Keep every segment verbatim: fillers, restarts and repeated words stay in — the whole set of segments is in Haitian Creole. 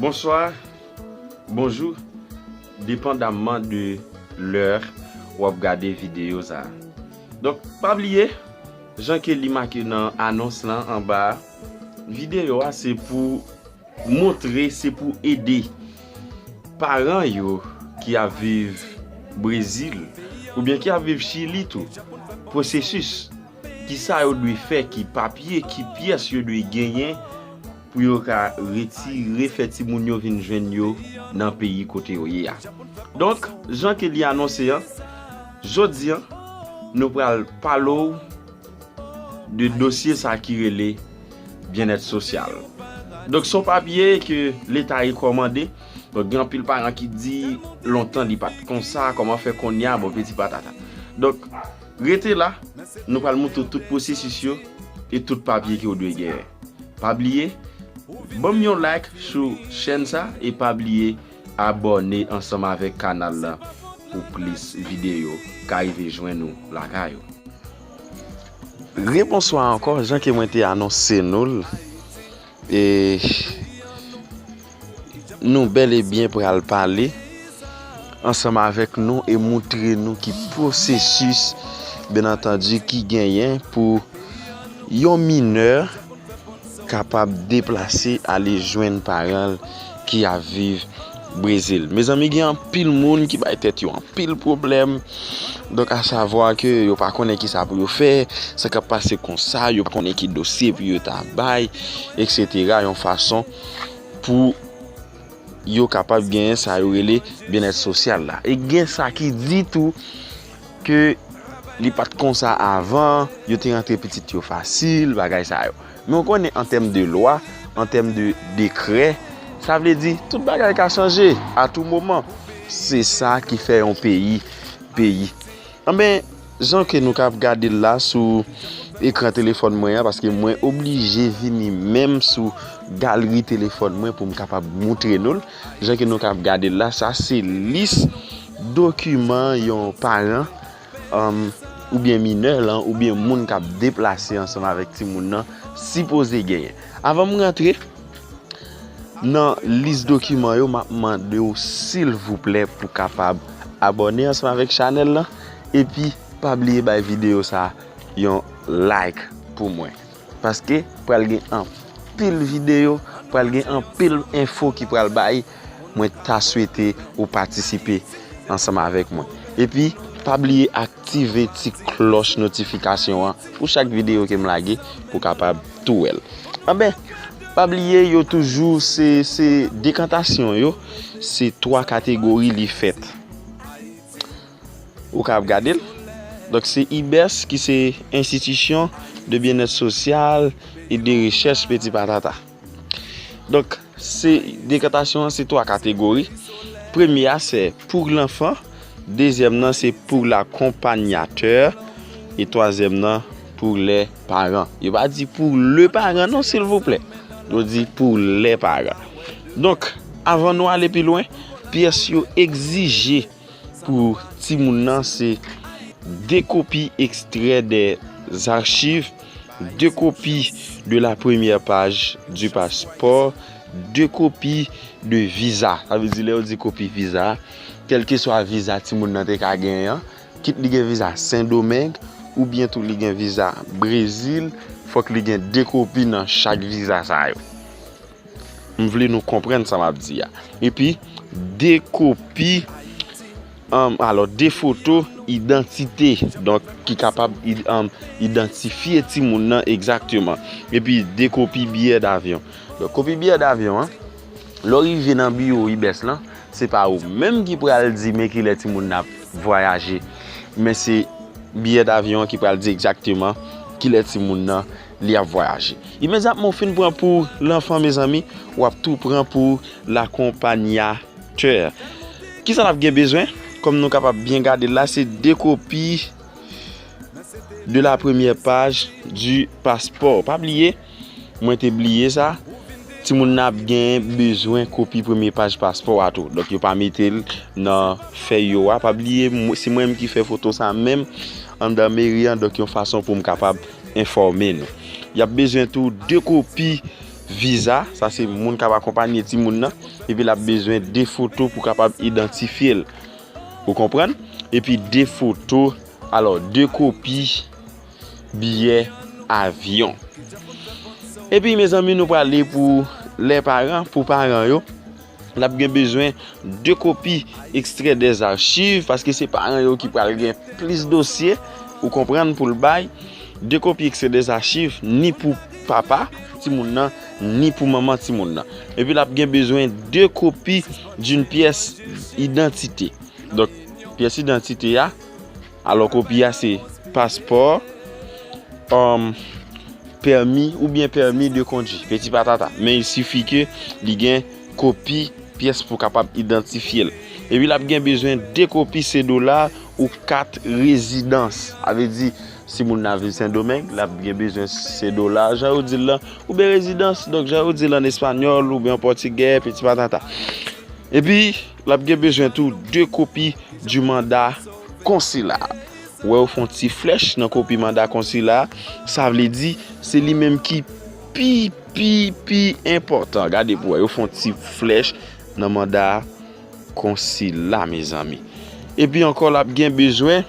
Bonswa, bonjou, depandamman de lè w ap gade videyo sa a. Donk, pa bliye, jan ke li make nan anons lan anba a, videyo a se pou montre, se pou ede paran yo ki ap viv Brezil oubyen ki ap viv Chili tou, pwosesis, kisa yo dwe fè, ki papye, ki pyès yo dwe genyen pou yo ka retire, fè timoun yo vin jwenn yo nan peyi kote yo ye a. Donk, jan ke li anonse an, jodi an, nou pral pale w de dosye sa ki rele byennèt sosyal. Donk, se yon papye ke Leta rekòmande. Donk, gen anpil paran ki di lontan li pa t konsa, kòman fè kounye a, bon, piti patata. Donk, rete la, nou pral montre w tout pwosesis yo e tout papye ke w dwe genyen. Pa bliye, ban m yon like sou chèn sa e pa bliye abòne ansanm avèk kanal la pou plis videyo ka rive jwenn ou lakay ou. Rebonswa ankò, jan ke mwen te anonse nou l, e nou bèl e byen pral pale ansanm avèk nou e moutre nou ki pwosesis, byen antandi, ki genyen pou yon minè kapab deplase ale jwenn paran l ki ap viv Brezil. Mezanmi, gen anpil moun ki bay tèt yo anpil pwoblèm. Donk, asavwa ke yo pa konnen kisa pou yo fè, sa k ap pase konsa, yo pa konnen ki dosye pou yo ta bay, etsetera, yon fason pou yo kapab genyen sa yo rele byennèt sosyal la. E gen sa ki di tou ke li pa t konsa avan, yo te rantre pitit yo fasil, bagay sa yo. Men w konnen, an tèm de lwa, an tèm de dekrè, sa vle di tout bagay ka chanje a tou moman. Se sa ki fè yon peyi, peyi. Anben, jan ke nou ka ap gade l la sou ekran telefòn mwen an, paske mwen oblije vini menm sou galri telefòn mwen pou m kapab moutre nou l. Jan ke nou ka ap gade l la, sa se lis dokiman yon paran, um, oubyen minè lan, oubyen moun k ap deplase ansanm avèk timoun nan, sipoze genyen. Avan m rantre nan lis dokiman yo, m ap mande w, silvouplè, pou kapab abòne ansanm avèk chanèl lan, epi pa bliye bay videyo sa a yon like pou mwen. Paske pral gen anpil videyo, pral gen anpil enfo ki pral bay. Mwen ta swete ou patisipe ansanm avèk mwen. Epi, pa bliye aktive ti klòch notifikasyon an pou chak videyo ke m lage, pou kapab tou wè l. Anben, pa bliye, yo toujou, se, se dekantasyon yo, se twa kategori li fèt. Ou ka ap gade l. Donk, se IBES ki se Institution de Bien-être Social et de Recherche Petit Patata. Donk, se dekantasyon an se twa kategori. Premye a se pour l'enfant, dezyèm nan se pour l'accompagnateur, e twazyèm nan pour les parents. Yo pa di pour le parent non, silvouplè. Yo di pour les parents. Donk, avan nou ale pi lwen, pyès yo egzije pou timoun nan se de kopi extrait des archives, de kopi de la première page du passeport, de kopi de viza. Sa vle di, lè yo di kopi viza, kèlkeswa viza timoun nan te ka genyen an, kit li gen viza Sendomeng, oubyen tou li gen viza Brezil, fòk li gen de kopi nan chak viza sa yo. M vle nou konprann sa m ap di a. Epi, de kopi, um, alò, de foto idantite, donk, ki kapab id-, um, idantifye timoun nan egzakteman. Epi, de kopi biyè davyon. Donk, kopi biyè davyon an, lè w rive nan biwo IBES lan, se pa ou menm ki pral di men kilè timoun nan ap vwayaje, men se biyè davyon an ki pral di egzakteman kilè timoun nan li ap vwayaje. Imedyatman w fin pran pour l'enfant, mezanmi, w ap tou pran pour l'accompagnateur. Kisa n ap gen bezwen? Kòm nou kapab byen gade l la, se de kopi de la première page du passeport. Pa bliye, mwen te bliye sa. Timoun nan ap gen bezwen kopi premye paj paspò a tou. Donk, yo pa mete l nan fèy yo a. Pa bliye, mwen, se mwen menm ki fè foto sa menm anndan meri an. Donk, yon fason pou m kapab enfòme nou. Y ap bezwen tou de kopi viza, sa se moun k ap akonpanye timoun nan, epi l ap bezwen de foto pou kapab idantifye l. Ou konprann? Epi de foto, alò, de kopi biyè avyon. Epi, mezanmi, nou prale pou lè paran, pou paran yo. L ap gen bezwen de kopi ekstrè dèzachiv, paske se paran yo ki pral gen plis dosye, ou konprann, pou l bay. De kopi ekstrè dèzachiv, ni pou papa timoun nan, ni pou manman timoun nan. Epi l ap gen bezwen de kopi d'une pièce d'identité. Donk, pyès idantite a, alò kopi a se paspò, um, pèmi oubyen pèmi de kondwi, peti patata. Men il sifi ke li gen kopi pyès pou kapab idantifye l. Epi l ap gen bezwen de kopi sedola ou kat rezidans. Sa vle di, si moun nan viv Sendomeng, l ap gen bezwen sedola, jan yo di l lan, oubyen rezidans, donk jan yo di l an espanyòl, oubyen an pòtigè, peti patata. Epi, l ap gen bezwen tou de kopi di manda konsila. Ou wè, yo fè yon ti flèch nan kopi manda konsila. Sa vle di, se li menm ki pi, pi, pi enpòtan. Gade pou wè, yo fè yon ti flèch nan manda konsila, mezanmi. Epi ankò, l ap gen bezwen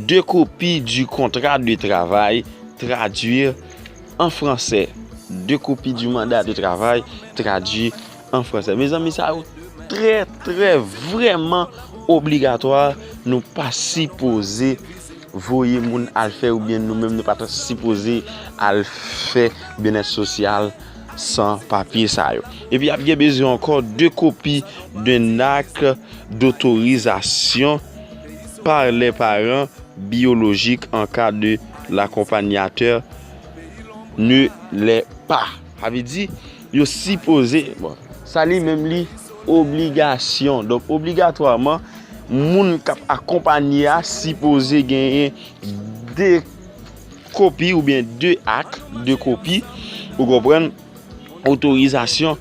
de kopi di kontra de travay tradui an fransè. De kopi di manda de travay tradui an fransè. Mezanmi, sa yo trè, trè, vrèman obligatwa. Nou pa sipoze voye moun al fè, oubyen nou menm, nou pa ta sipoze al fè byennèt sosyal san papye sa yo. Epi, ap gen bezwen ankò de kopi d'un acte d'autorisation par les parents biologiques en cas de l'accompagnateur ne l'est pas. Sa vle di, yo sipoze, bon, sa li menm li obligasyon. Donk, obligatwaman, moun k ap akonpanye a sipoze genyen de kopi oubyen de ak, de kopi, ou konprann, otorizasyon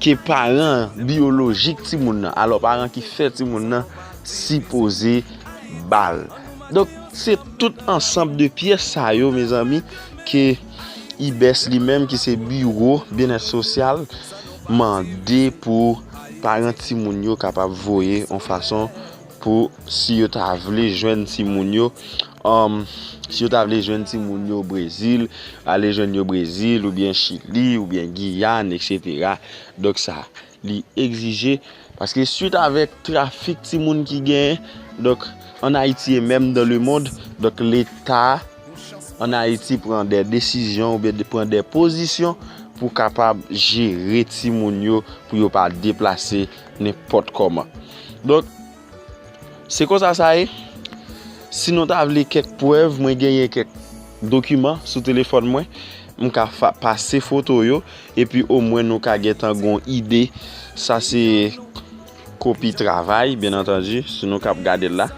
ke paran biyolojik timoun nan, alò paran ki fè timoun nan, sipoze ba l. Donk, se tout ansanm de pyès sa yo, mezanmi, ke IBES li menm, ki se Biwo Byennèt Sosyal, mande pou paran timoun yo kapab voye yon fason pou, si yo ta vle jwenn timoun yo, um, si yo ta vle jwenn timoun yo Brezil, ale jwenn yo Brezil, oubyen Chili, oubyen Giyàn, etsetera. Donk sa, li egzije, paske swit avèk trafik timoun ki genyen, donk, an Ayiti e menm dans le monde, donk, Leta an Ayiti pran de desizyon oubyen de, pran de pozisyon pou kapab jere timoun yo, pou yo pa deplase nenpòt kòman. Donk, se konsa sa ye. Si nou ta vle kèk prèv, mwen genyen kèk dokiman sou telefòn mwen. M ka fa-, pase foto yo, epi omwen nou ka gentan gon ide. Sa se kopi travay, byen antandi, si nou k ap gade l la.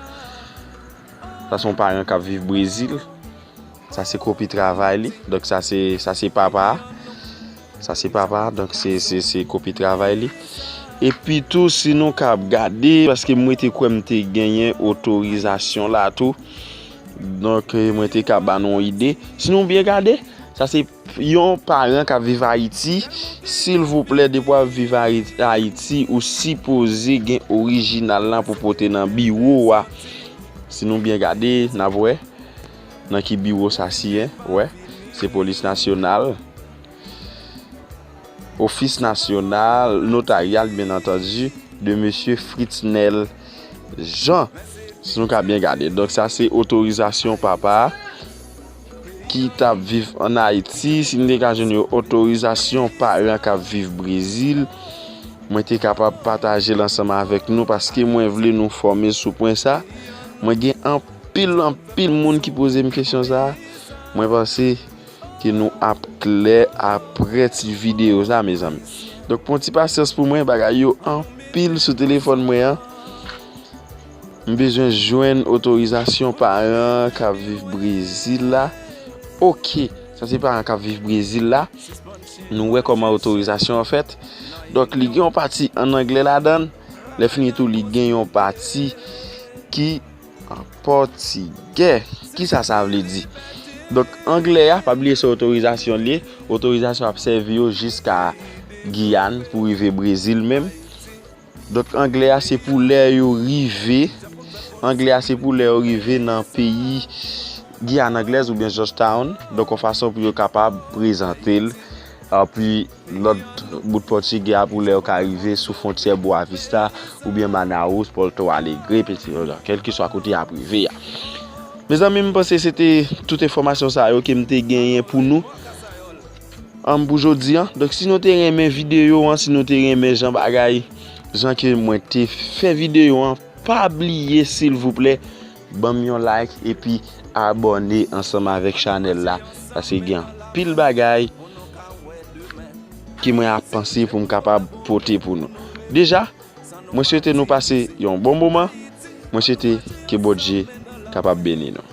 Sa se yon paran k ap viv Brezil. Sa se kopi travay li. Donk sa se, sa se papa a. Sa se papa a. Donk se, se, se kopi travay li. Epi tou, si nou ka ap gade, paske mwen te kwè m te genyen otorizasyon la tou. Donk, eh, mwen te ka ba nou yon ide. Si nou byen gade, sa se yon paran k ap viv Ayiti. Silvouplè, depi w ap viv Ayi-, Ayiti, ou sipoze gen orijinal lan pou pote nan biwo a. Si nou byen gade, n ap wè nan ki biwo sa siyen, wè, se Polis Nasyonal, Office National Notarial, byen antandi, de mesye Fritznel Jean. Si nou ka byen gade. Donk, sa se otorizasyon papa a ki t ap viv ann Ayiti. Si n te ka jwenn yon otorizasyon paran k ap viv Brezil, mwen te kapab pataje l ansanm avèk nou, paske mwen vle nou fòme sou pwen sa. Mwen gen anpil, anpil moun ki poze m kesyon sa. Mwen panse ke nou ap klè aprè ti videyo sa, mezanmi. Donk, pran ti pasyans pou mwen, bagay yo anpil sou telefòn mwen an. M bezwen jwenn otorizasyon paran k ap viv Brezil la. Oke, sa se paran k ap viv Brezil la. Nou wè kòman otorizasyon an fèt. Donk, li gen yon pati ann anglè ladan l. Lè fini tou, li gen yon pati ki an pòtigè. Kisa sa vle di? Donk, anglè a, pa bliye se otorizasyon li ye. Otorizasyon ap sèvi yo jiska Giyàn pou rive Brezil menm. Donk, anglè a se pou lè yo rive. Anglè a se pou lè yo rive nan peyi Giyàn Anglèz oubyen Georgetown. Donk, yon fason pou yo kapab prezante l. Epi, lòt bout pòtigè a pou lè yo ka rive sou fwontyè Boa Vista oubyen Manaus, Porto Alegre, Petrolia, kèlkeswa kote y ap rive a. Mezanmi, m panse se te tout enfòmasyon sa yo ke m te genyen pou nou. Ann pou jodi an. Donk, si nou te renmen videyo an, si nou te renmen jan bagay, jan ke mwen te fè videyo an, pa bliye, silvouplè, ban m yon like epi abòne ansanm avèk chanèl la. Paske gen anpil bagay ke mwen ap panse pou m kapab pote pou nou. Deja, mwen swete nou pase yon bon moman. Mwen swete ke Bondye kapab beni nou.